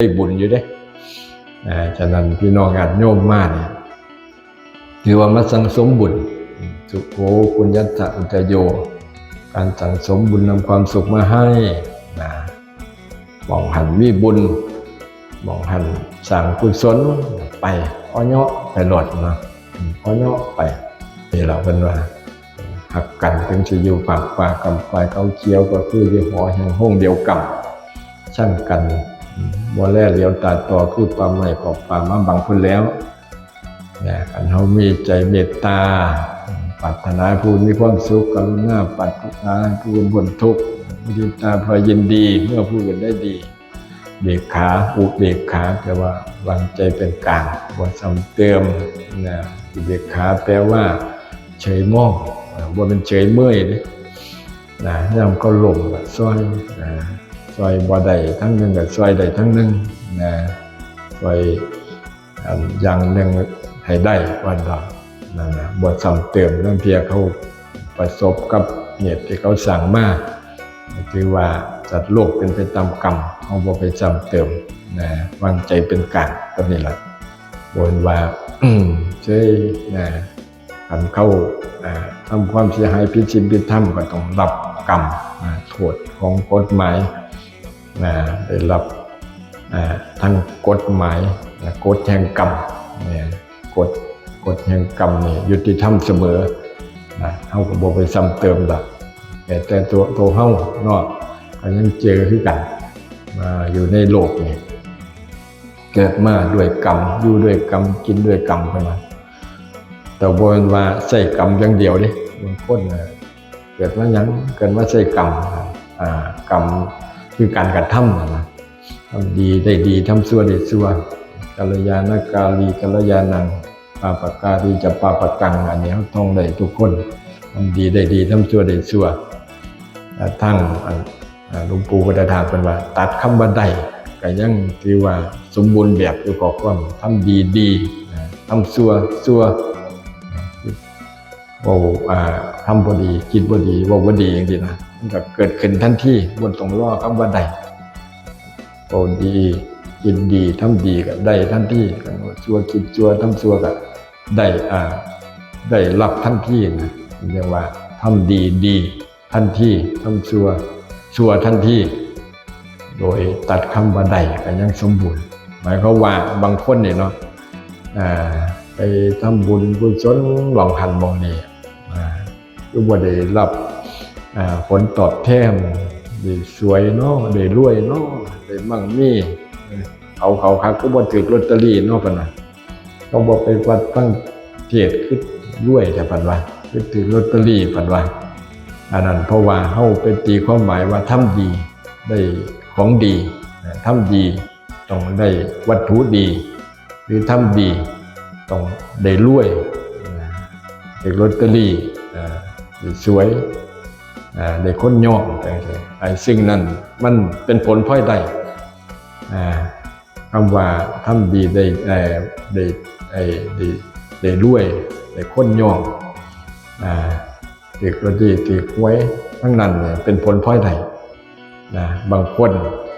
ໄດ້ບຸນຢູ່ເດ້. ເອີ ສະນັ້ນພີ່ນ້ອງຍາດໂຍມມານີ້ ຖືວ່າມາສັ່ງສົມບຸນ ສຸໂຂ ປຸນຍັດສະ ອຸດຈະໂຍ ການສັ່ງສົມບຸນນຳຄວາມສຸກມາໃຫ້ນະ. ໝ່ອງຫັ້ນມີບຸນ ໝ່ອງຫັ້ນສ້າງກຸສົນ ໄປເອາະເຍາະໄປໂລດເນາະ ເອາະເຍາະໄປ. ນີ້ລະເພິ່ນວ່າ ຮັກກັນເຖິງຊິຢູ່ຟາກຟ້າກ້ຳກ້າຍເຂົາຂຽວ ກໍຄືຢູ່ຫໍແຫ່ງໂຮງດຽວກັນ ຊັງກັນ ບໍ່ແລຫຼຽວຕາຕໍ່ ຄືປ່າໄມ້ຂອບຟ້າມາບັງພຸ້ນແລ້ວນະ. ຄັນເຮົາມີໃຈເມດຕາ ປາດຖະໜາໃຫ້ຜູ້ອື່ນມີຄວາມສຸກ ກະລຸນາປາດຖະໜາໃຫ້ຜູ້ອື່ນພົ້ນທຸກ ມຸທິຕາເພື່ອຍິນດີເມື່ອຜູ້ອື່ນໄດ້ດີ. ເບກຂາ ອຸເບກຂາ ແປວ່າວາງໃຈເປັນກາງ ບໍ່ຊ້ຳເຕີມນະ. ອຸເບກຂາແປວ່າເສີຍມອງ ເອີ ບໍ່ແມ່ນເສີຍເມີຍເດ້ນະ. ຍາມເຂົາລົ້ມກໍຊ່ອຍ ເອີ ຊ່ອຍບໍ່ໄດ້ທາງໜຶ່ງກໍຊ່ອຍໄດ້ທາງໜຶ່ງນະ ຊ່ອຍ ອັນຢ່າງໜຶ່ງໃຫ້ໄດ້ວ່າດອກນັ້ນນະ ບໍ່ຊ້ຳເຕີມ. ລາງເທື່ອເຂົາປະສົບກັບເຫດທີ່ເຂົາສ້າງມາ ຖືວ່າສັດໂລກເປັນໄປຕາມກຳ ເຮົາບໍ່ໄປຊ້ຳເຕີມນະ ວາງໃຈເປັນກາງ. ຕົວນີ້ລະ ບໍ່ແມ່ນວ່າເຊີຍນະ ຄັນເຂົາ ອ່າ ທຳຄວາມເສຍຫາຍ ຜິດສິນຜິດທຳ ກໍຕ້ອງຮັບກຳ ອ່າ ໂທດຂອງກົດໝາຍ ອ່າ ໄດ້ຮັບ ອ່າ ທັງກົດໝາຍ ແລະ ກົດແຫ່ງກຳ ແມ່ນ ກົດ ກົດແຫ່ງກຳນີ້ຍຸຕິທຳສະເໝີນະ. ເຮົາກໍບໍ່ໄປຊ້ຳເຕີມດອກ ແຕ່ ແຕ່ຕົວ ຕົວເຮົາເນາະ ກໍຍັງເຈີຄືກັນ ມາຢູ່ໃນໂລກນີ້ ເກີດມາດ້ວຍກຳ ຢູ່ດ້ວຍກຳ ກິນດ້ວຍກຳ ເພິ່ນວ່າ. ແຕ່ບໍ່ແມ່ນວ່າໃຊ້ກຳຢ່າງດຽວເດ້ ບາງຄົນນະ ເກີດມາຫຍັງ ເກີດມາໃຊ້ກຳ ອ່າ ກຳຄືການກະທຳຫັ້ນນະ ທຳດີໄດ້ດີ ທຳຊົ່ວໄດ້ຊົ່ວ ກັນລະຍານະກາລີ ກັນລະຍານັງ ປາປະກາລີຈະປາປະກັງ ອັນນີ້ເຮົາທ່ອງໄດ້ທຸກຄົນ ທຳດີໄດ້ດີ ທຳຊົ່ວໄດ້ຊົ່ວ. ແລະ ທັງອັນ ອ່າ ຫຼວງปู่ພຸດທະທາດເພິ່ນວ່າ ຕັດຄຳວ່າໄດ້ ກໍຍັງຖືວ່າສົມບູນແບບຢູ່ ຂໍ້ຄວາມ ທຳດີດີ ນະ ທຳຊົ່ວຊົ່ວ ເວົ້າ ອ່າ ທຳບໍ່ດີ ຄິດບໍ່ດີ ເວົ້າບໍ່ດີ ຈັ່ງຊີ້ນະ ມັນກໍເກີດຂຶ້ນທັນທີ ບໍ່ຕ້ອງລໍຄຳວ່າໄດ້. ເວົ້າດີ ຄິດດີ ທຳດີ ກໍໄດ້ທັນທີ ຄັນວ່າຊົ່ວ ຄິດຊົ່ວ ທຳຊົ່ວ ກໍໄດ້ ອ່າ ໄດ້ຮັບທັນທີນະ. ເອີ້ນວ່າ ທຳດີດີ ທັນທີ ທຳຊົ່ວ ຊົ່ວທັນທີ ໂດຍຕັດຄຳວ່າໄດ້ກໍຍັງສົມບູນ. ໝາຍຄວາມວ່າບາງຄົນນີ້ເນາະ ອ່າ ໄປທຳບຸນກຸສົນໝ່ອງຫັ້ນໝ່ອງນີ້ ອ່າ ຄືບໍ່ໄດ້ຮັບ ອ່າ ຜົນຕອບແທນ ໄດ້ສວຍເນາະ ໄດ້ລວຍເນາະ ໄດ້ໝັ່ງມີ ເອີ ເອົາເຂົາຄັກ ຄືບໍ່ຖືກລອດເຕີຣີເນາະ ເພິ່ນວ່າ. ເຂົາບໍ່ໄປວັດຟັງເທດ ຄືລວຍແທ້ ເພິ່ນວ່າ ຄືຖືກລອດເຕີຣີ ເພິ່ນວ່າ. ອັນນັ້ນເພາະວ່າເຮົາໄປຕີຄວາມໝາຍວ່າ ທຳດີໄດ້ຂອງດີ ນະ ທຳດີຕ້ອງໄດ້ວັດຖຸດີ ຫຼື ທຳດີຕ້ອງໄດ້ລວຍ ນະ ຖືກລອດເຕີຣີ ນະ ໄດ້ສວຍ ນະ ໄດ້ຄົນຍ້ອງ ຈັ່ງຊີ້. ໄອ້ສິ່ງນັ້ນມັນເປັນຜົນພອຍໄດ້ ນະ. ຄຳວ່າທຳດີໄດ້ ເອີ ໄດ້ ໄດ້ ໄດ້ ໄດ້ລວຍ ໄດ້ຄົນຍ້ອງ ອ່າ ຖືກລອດເຕີຣີ ຖືກຫວຍ ທັງນັ້ນນີ້ເປັນຜົນພອຍໄດ້ນະ. ບາງຄົນ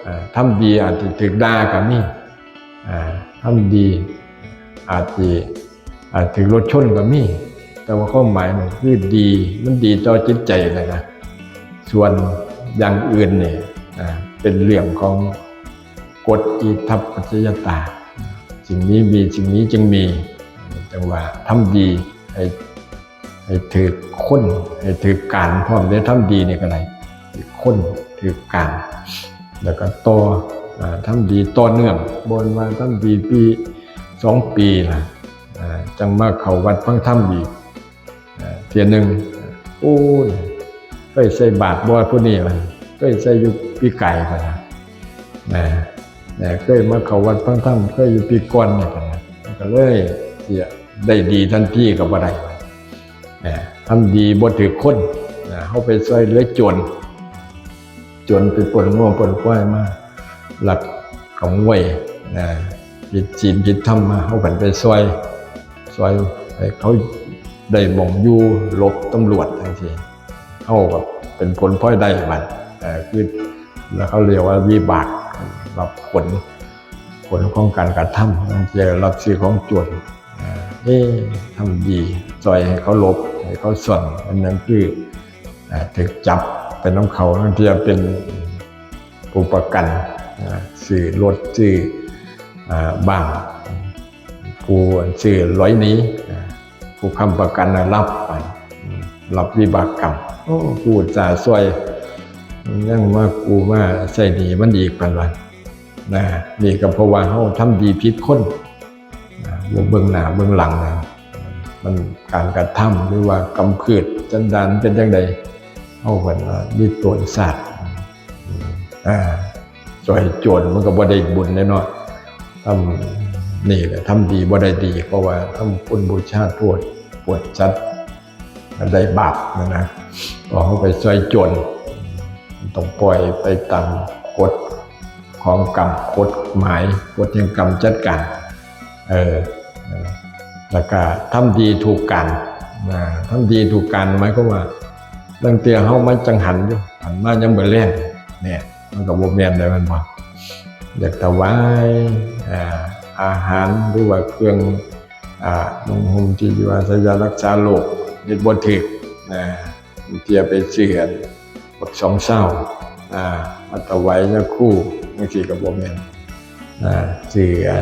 ອ່າ ທຳດີອາດຊິຖືກດ່າກໍມີ ອ່າ ທຳດີອາດຊິ ອາດຖືກລົດຊົນກໍມີ ແຕ່ວ່າຄວາມໝາຍມັນຄືດີ ມັນດີຕໍ່ຈິດໃຈນະ. ສ່ວນຢ່າງອື່ນນີ້ ອ່າ ເປັນເລື່ອງຂອງກົດອິທັບປັດຈະຍະຕາ ສິ່ງນີ້ມີ ສິ່ງນີ້ຈຶ່ງມີ. ຈັ່ງວ່າທຳດີໃຫ້ ໃຫ້ຖືກຄົນ ໃຫ້ຖືກການພ້ອມເດ້. ທຳດີນີ້ກໍໄດ້ຖືກຄົນ ຖືກການ ແລ້ວກໍຕໍ່ ອ່າ ທຳດີຕໍ່ເນື່ອງ ບໍ່ແມ່ນວ່າທຳດີປີສອງປີນະ ອ່າ ຈັ່ງມາເຂົ້າວັດຟັງທຳອີກ ອ່າ ເທື່ອໜຶ່ງ. ໂອ້ຍ ເຄີຍໃສ່ບາດບໍ່ຜູ້ນີ້ ວ່າ ເຄີຍໃສ່ຢູ່ປີກາຍ ວ່ານະ ນະ ນະ ເຄີຍມາເຂົ້າວັດຟັງທຳ ເຄີຍຢູ່ປີກ່ອນນີ້ ວ່ານະ. ມັນກໍເລີຍຊິໄດ້ດີທັນທີກໍບໍ່ໄດ້ ນະ. ທຳດີບໍ່ຖືກຄົນ ນະ ເຮົາໄປຊ່ວຍເຫຼືອໂຈນ ໂຈນໄປປຸ້ນງົວປຸ້ນຄວາຍມາ ລັກຂະໂມຍ ນະ ຜິດສິນຜິດທຳມາ ເຮົາກໍໄປຊ່ວຍ ຊ່ວຍໃຫ້ເຂົາໄດ້ໝ່ອງຢູ່ ຫຼົບຕຳຫຼວດຈັ່ງຊີ້ ເຮົາກໍເປັນຜົນພອຍໄດ້ບັດ ເອີ ຄື ແລ້ວເຂົາເອີ້ນວ່າວິບາກ ຮັບຜົນ ຜົນຂອງການກະທຳ ບາງເທື່ອລັບຊື້ຂອງໂຈນ ເອີ ທຳດີຊ່ອຍໃຫ້ເຂົາຫຼົບ ໃຫ້ເຂົາຊ່ອນ ອັນນັ້ນຄື ເອີ ຖືກຈັບໄປນຳເຂົາ ບາງເທື່ອເປັນຜູ້ປະກັນ ເອີ ຊື້ລົດ ຊື້ ເອີ ບ້ານ ຜູ້ຊື້ລອຍໜີ ເອີ ຜູ້ຄ້ຳປະກັນນະ ລັບໄປ ອືມ ລັບວິບາກກຳ ໂອ້ ຜູ້ອຸດສ່າຊ່ວຍ ຍັງມາກູ້ມາໃຊ້ໜີ້ມັນອີກ ເພິ່ນວ່ານະ. ນີ້ກໍເພາະວ່າເຮົາທຳດີຜິດຄົນນະ ບໍ່ເບິ່ງໜ້າເບິ່ງຫຼັງນະ ມັນການກະທຳ ຫຼືວ່າກຳພືດສັນດານເປັນຈັ່ງໃດ ເຮົາເພິ່ນວ່າມີໂຕນຊາດ ອາ ຊ່ອຍໂຈນມັນກໍບໍ່ໄດ້ບຸນແຫຼະເນາະ ທຳ ນີ້ແຫຼະ ທຳດີບໍ່ໄດ້ດີ ເພາະວ່າທຳຄຸນບູຊາໂທດ ໂປດສັດ ໄດ້ບາບນັ້ນນະ ເພາະເຮົາໄປຊ່ອຍໂຈນ ຕ້ອງປ່ອຍໄປຕາມກົດຂອງກຳ ກົດໝາຍ ກົດແຫ່ງກຳຈັດການ ເອີ ແລ້ວກະທຳດີຖືກການນະ ທຳດີຖືກການ ໝາຍຄວາມວ່າ ລາງເທື່ອເຮົາມັນຈັງຫັນຢູ່ ຫັນມາຍາມມື້ແລງ ແນ່ ມັນກໍບໍ່ແມ່ນແລ້ວແມ່ນບໍ່? ຢາກຖວາຍ ອາ ອາຫານ ຫຼືວ່າເຄື່ອງ ອາ ນຸ່ງຫົ່ມ ທີ່ຢູ່ອາໄສ ຢາຮັກສາໂລກ ເຮັດບໍ່ຖືກນະ ບາງເທື່ອໄປຊື້ອັນບັກສອງຊາວ ອາ ມາຖວາຍຍາຄູ ຈັ່ງຊີ້ກໍບໍ່ແມ່ນ ອາ ຊື້ ອາ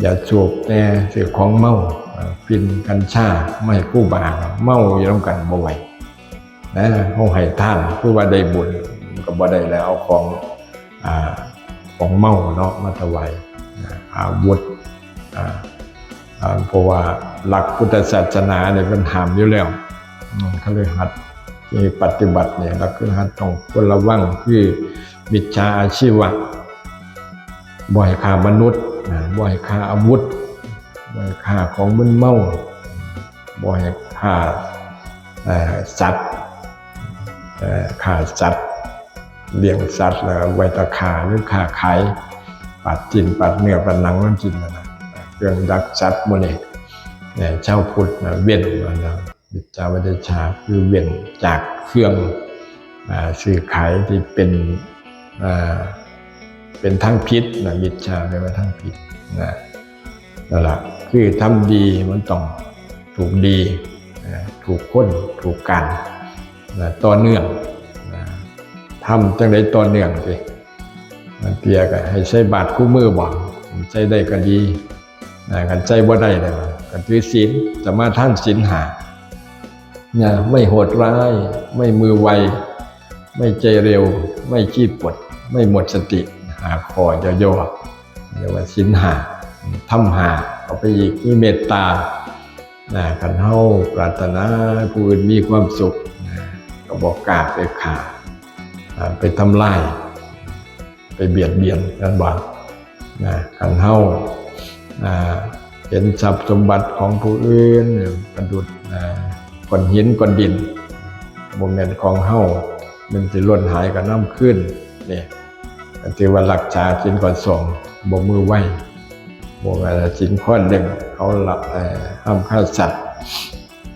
ຢາສູບແດ່ ຊື້ຂອງເມົາ ອາ ຝິ່ນ ກັນຊາ ມາໃຫ້ຄູບາ ເມົາຢູ່ນຳກັນບໍ່ໄຫວນະ. ເຮົາໃຫ້ທານຄືວ່າໄດ້ບຸນ ມັນກໍບໍ່ໄດ້ແລ້ວ ເອົາຂອງ ອາ ຂອງເມົາເນາະ ມາຖວາຍ ອາ ອາວຸດ ອາ ອາ ເພາະວ່າຫຼັກພຸດທະສາສະໜານີ້ເພິ່ນຫ້າມຢູ່ແລ້ວ ອາ ຄະລິຫັດທີ່ປະຕິບັດນີ້ ຫຼັກຄະລິຫັດຕ້ອງຄວນລະວັງ ຄືມິດສາອາຊີວະ ບໍ່ໃຫ້ຄ້າມະນຸດ ອາ ບໍ່ໃຫ້ຄ້າອາວຸດ ບໍ່ໃຫ້ຄ້າຂອງມຶນເມົາ ບໍ່ໃຫ້ຂ້າ ເອີ ສັດ ເອີ ຂ້າສັດ ລ້ຽງສັດແລ້ວໄວ້ຖ້າຂ້າ ຫຼືຄ້າຂາຍ ປາດຊີ້ນ ປາດເນື້ອ ປາດໜັງມັນກິນຫັ້ນນະ ເຄື່ອງດັກສັດໝູ່ນີ້ ເອີ ຊາວພຸດນະເວັ້ນວ່ານະ ມິດສາວາຈາ ຄືເວັ້ນຈາກເຄື່ອງ ອາ ຊື້ຂາຍທີ່ເປັນ ອາ ເປັນທາງຜິດນະ ມິດສາແປວ່າທາງຜິດນະ. ນັ້ນລະ ຄືທຳດີມັນຕ້ອງຖືກດີ ເອີ ຖືກຄົນ ຖືກການນະ ຕໍ່ເນື່ອງນະ ທຳຈັ່ງໃດຕໍ່ເນື່ອງຕິ ບາງເທື່ອກໍໃຫ້ໃສ່ບາດຄູ່ມື້ບໍ ໃສ່ໄດ້ກໍດີນະ ຄັນໃສ່ບໍ່ໄດ້ແລ້ວກໍຖືສິນ ສະມາທານສິນຫ້າ ນະ ໄມ່ໂຫດຮ້າຍ ໄມ່ມືໄວ ໄມ່ໃຈເລັວ ໄມ່ຂີ້ປົດ ໄມ່ໝົດສະຕິ ຫ້າຂໍ້ຫຍໍ້ໆ ເອີ້ນວ່າສິນຫ້າ ທຳຫ້າ ເຂົ້າໄປອີກ ມີເມດຕານະ ຄັນເຮົາປາດຖະໜາໃຫ້ຜູ້ອື່ນມີຄວາມສຸກນະ ກໍບໍ່ກ້າໄປຂ້າ ອາ ໄປທຳລາຍ ໄປບຽດບຽນ ແມ່ນບໍ່? ນະ ຄັນເຮົາ ອາ ເຫັນຊັບສົມບັດຂອງຜູ້ອື່ນ ປະດຸດ ອາ ກ້ອນຫີນກ້ອນດິນ ບໍ່ແມ່ນຂອງເຮົາ ມັນຊິຫຼົ່ນຫາຍກໍນຳຄືນ ນີ້ກໍຖືວ່າລັກສາສິນຂໍ້ສອງ ບໍ່ມືໄວ ບໍ່ວ່າສິນຂໍ້ໜຶ່ງ ເຂົາລະ ເອີ ຫ້າມຂ້າສັດ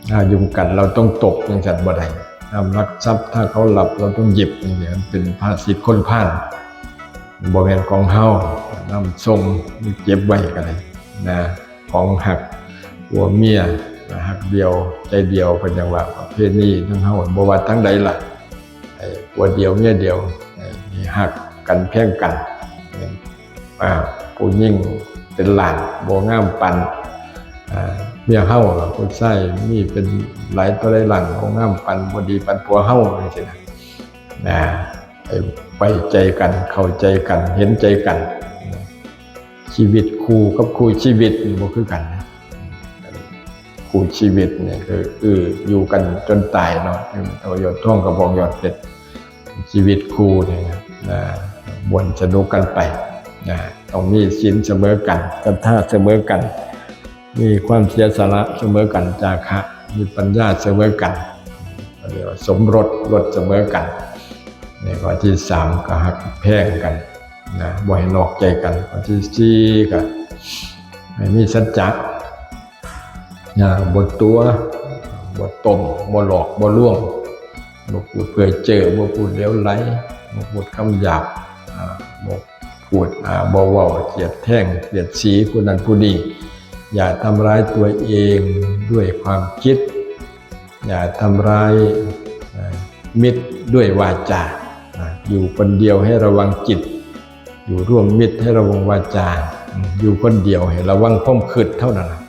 ຖ້າຍຸງกัດ ເຮົາຕ້ອງຕົບ ຈັ່ງຊັ້ນບໍ່ໄດ້ ຫ້າມລັກຊັບ ຖ້າເຂົາລັບ ເຮົາຕ້ອງຫຍິບ ຈັ່ງຊີ້ ມັນເປັນພາສິດຄົນພານ ບໍ່ແມ່ນຂອງເຮົາ ນຳສົ່ງ ເກັບໄວ້ກໍໄດ້ນະ ຂອງຮັກຜົວເມຍ ຮັກດຽວໃຈດຽວ ເພິ່ນຈັ່ງວ່າ ປະເພນີທາງເຮົາ ບໍ່ວ່າທາງໃດລະ ໃຫ້ຜົວດຽວເມຍດຽວ ໃຫ້ ໃຫ້ຮັກກັນແພງກັນ ອາ ຜູ້ຍິງເປັນລ້ານບໍ່ງາມປານ ອາ ເມຍເຮົາ ຜູ້ຊາຍມີເປັນຫຼາຍຕໍ່ຫຼາຍລ້ານບໍ່ງາມປານ ບໍ່ດີປານຜົວເຮົາ ຈັ່ງຊີ້ນະ ນະ ໃຫ້ໄວ້ໃຈກັນ ເຂົ້າໃຈກັນ ເຫັນໃຈກັນ ຊີວິດຄູ່ກັບຄູ່ຊີວິດມັນບໍ່ຄືກັນນະ ຄູ່ຊີວິດນີ້ຄື ເອີ ຢູ່ກັນຈົນຕາຍເນາະ ເທົ່າຍອດທອງກະບອງຍອດເພັດ ຊີວິດຄູ່ນີ້ນະ ມ່ວນສະໜຸກກັນໄປນະ ຕ້ອງມີສິນສະເໝີກັນ ສັດທາສະເໝີກັນ ມີຄວາມເສຍສະຫຼະສະເໝີກັນ ຈາຄະ ມີປັນຍາສະເໝີກັນ ເອີ້ນວ່າສົມລົດ ລົດສະເໝີກັນ ນີ້ ຂໍ້ທີສາມ ກໍຮັກແພງກັນນະ ບໍ່ໃຫ້ນອກໃຈກັນ ຂໍ້ທີສີ່ ກໍໃຫ້ມີສັດຈະ ນະ ບໍ່ຕົວະ ບໍ່ຕົ້ມ ບໍ່ຫຼອກ ບໍ່ລວງ ບໍ່ປູດເພື່ອເຈີ້ ບໍ່ປູດເຫຼວໄຫຼ ບໍ່ປູດຄຳຫຍາບ ອາ ບໍ່ ດ ອ່າ ບໍ່ເວົ້າກຽດແທງກຽດສີຜູ້ນັ້ນຜູ້ນີ້. ຢ່າທຳຮ້າຍຕົວເອງດ້ວຍຄວາມຄິດ, ຢ່າທຳຮ້າຍ ເອີ່ ມິດດ້ວຍວາຈາ. ນະ ຢູ່ຄົນດຽວໃຫ້ລະວັງຈິດ, ຢູ່ຮ່ວມມິດໃຫ້ລະວັງວາຈາ, ອືມ ຢູ່ຄົນດຽວໃຫ້ລະວັງຄວາມຄິດເທົ່ານັ້ນນະ.